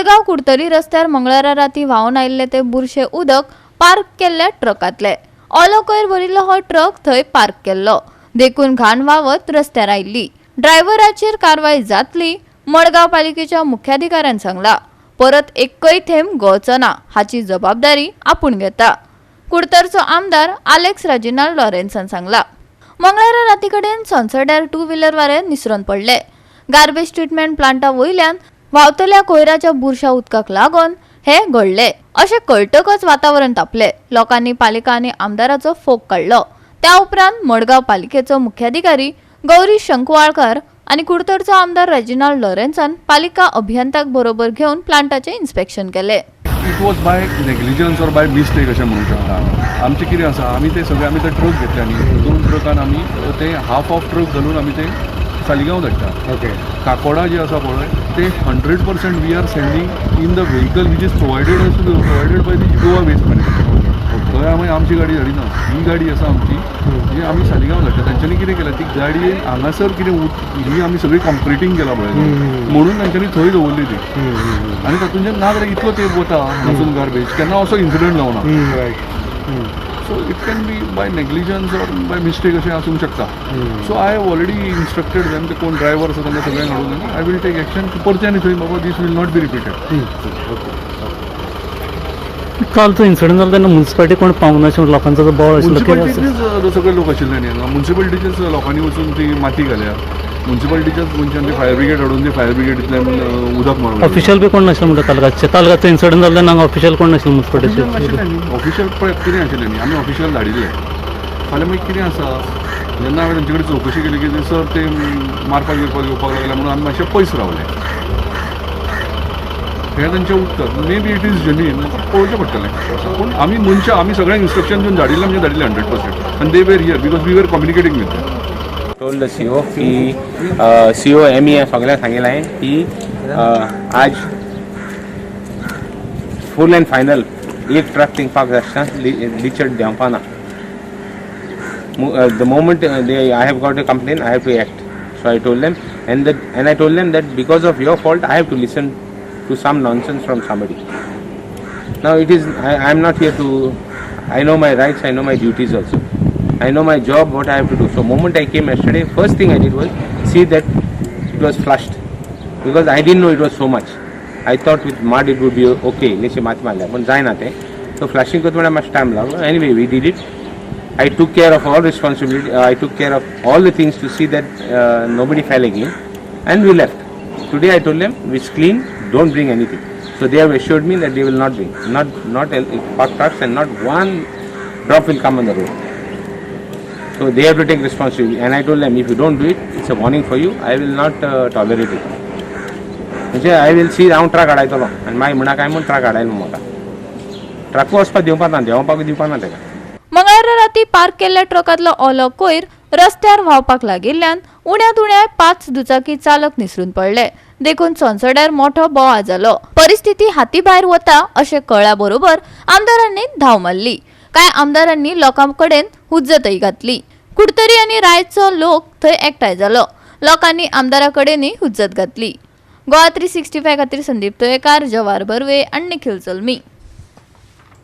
मडगांव कुडतरी रस्त्यार मंगळारा राती व्हांवन आयिल्लें तें बुरशें उदक पार्क केल्ल्या ट्रकांतलें. ओलो कोयर भरिल्लो हो ट्रक थंय पार्क केल्लो, देखून घाण व्हांवत रस्त्यार आयिल्ली. ड्रायव्हराचेर कारवाय जातली, मडगांव पालिकेच्या मुख्याधिकाऱ्यान सांगला. परत एकय थेंब गळचो ना हाची जबाबदारी आपूण घेता, कुडतरचो आमदार आलेक्स रेजिनाल्ड लॉरेन्सान सांगला. मंगळारा राती कडेन सोनसड्यार टू व्हिलर वारे निसरून पडले. गार्बेज ट्रिटमेंट प्लांटा वयल्यान व्हांवतल्या कोयराच्या बुरशा उदकाक लागून हे घडले अशें कळटकच वातावरण तापले. लोकांनी पालिका आनी आमदाराचो फोग काडलो. त्या उपरांत मडगांव पालिकेचो मुख्याधिकारी गौरी शंकुवाळकर आनी कुडतरचो आमदार रेजिनाल्ड लॉरेन्सान पालिका अभियंत्याक बरोबर घेवन प्लांटाचें इन्स्पेक्शन केलें. It was by negligence or by mistake अशें म्हणूंक शकता आमी. आमचें कितें आसा, आमी ते सगळे आमी ते ट्रक घेतले न्ही, दोन ट्रकान आमी ते हाफ ऑफ ट्रक घालून आमी ते सालिगांव धाडटा. काकोडा जे आसा पळय, ते 100% we are sending in the vehicle which is provided by the Goa Waste Management. थंय आमी आमची गाडी धाडिना. ही गाडी आसा आमची, जी आमी सालिगांव धाडटा. तांच्यांनी कितें केलें, ती गाडी हांगासर कितें ही आमी सगळी कॉन्क्रिटींग केला पळय, म्हणून तांच्यांनी थंय दवरली ती. आनी तातूंतल्यान ना जाल्यार इतलो तेंप वता हांगासून गार्बेज, केन्ना असो इन्सिडंट जावना. So it can be by negligence or by mistake अशें आसूंक शकता. So I have already instructed them, ते कोण ड्रायव्हर आसा तांकां सगळ्यांक हाडून I will take action. परते आनी थंय बाबा this will not be repeated. काल तो इन्सिडंट जालो तेन्ना मुन्सिपालिटी कोण पावूंक नाशिल्लो, लोकांचो जो बोवाळ आशिल्लो कितें आसा? मुन्सिपालिटीतलेच सगळे लोक आशिल्ले न्ही हांगा. मुन्सिपालिटीच्याच लोकांनी वचून ती माती घाल्या. मुन्सिपालिटीच्याच मनशान ती फायर ब्रिगेड हाडून ती फायर ब्रिगेडींतल्यान उदक मारून. ऑफिशियल बी कोण नाशिल्लो म्हणटा काल रातचे? काल रातचो इन्सिडंट जालो तेन्ना हांगा ऑफिशियल कोण नाशिल्लो मुन्सिपालिटीचे? नाशिल्लें न्ही ऑफिशियल. पळय कितें आशिल्लें न्ही, आमी ऑफिशियल धाडिल्ले. फाल्यां मागीर कितें आसा, जेन्ना हांवें तांचे कडेन चवकशी केली की सर, ते मारपाक बिरपाक येवपाक लागले म्हणून आमी मातशे पयस रावले, हें तांचें उत्तर. Maybe it is genuine, म्हाका पळोवचें पडटलें. पूण आमी मनशां, आमी सगळ्यांक इन्स्ट्रक्शन दिवन धाडिल्लें म्हणजे धाडिल्लें 100% आनी they were here because we were communicating with them. Told the CO की सीओ, एम ई सगळ्यांक सांगिल्लें हांवें की आज फूल अँड फायनल, एक ट्रक थिंग पार्क आसता लिचट देंवपा ना. The moment I have got a complaint, I have to act. So I told them, and I told them that because of your fault, I have to listen to some nonsense from somebody. Now it is, I am not here to, I know my rights, I know my duties also. I know my job, what I have to do. So moment I came yesterday, first thing I did was see that it was flushed. Because I didn't know it was so much. I thought with mud it would be okay, इल्लेशे माती मारल्या, पण जायना तें. So flushing करता म्हळ्यार मातशें time लागलो. Anyway, we did it. I took care of all responsibility. I took care of all the things to see that nobody fell again, and we left. Today I told them it's clean. Don't bring anything. So they have assured me that they will not bring, not park trucks, and not one drop will come on the road. So they have to take responsibility. And I told them, if you don't do it, it's a warning for you. I will not tolerate it. म्हणजे I will see, हांव truck हाडायतलो आनी मागीर म्हणा काय म्हूण truck हाडायलो म्हाका ट्रकूय वचपाक दिवपा ना, देंवपाक दिवपा ना तेका. मंगळारा राती पार्क केल्ल्या ट्रकांतलो ओलो कोयर रस्त्यार व्हांवपाक लागिल्ल्यान उण्यांत उण्या पांच दुचाकी चालक निसरून पडले. देखून सोनसड्यार मोठो बोवाळ जालो. परिस्थिती हाती भायर वता अशें कळ्ळ्या बरोबर आमदारांनी धांव मारली. कांय आमदारांनी लोकां कडेन हुज्जतय घातली. कुडतरी आनी रायचो लोक थंय एकठांय जालो. लोकांनी आमदारा कडेनय हुज्जत घातली. गोवा 365 खातीर संदीप तोयेकार, जवार बर्वे आनी निखिल जल्मी.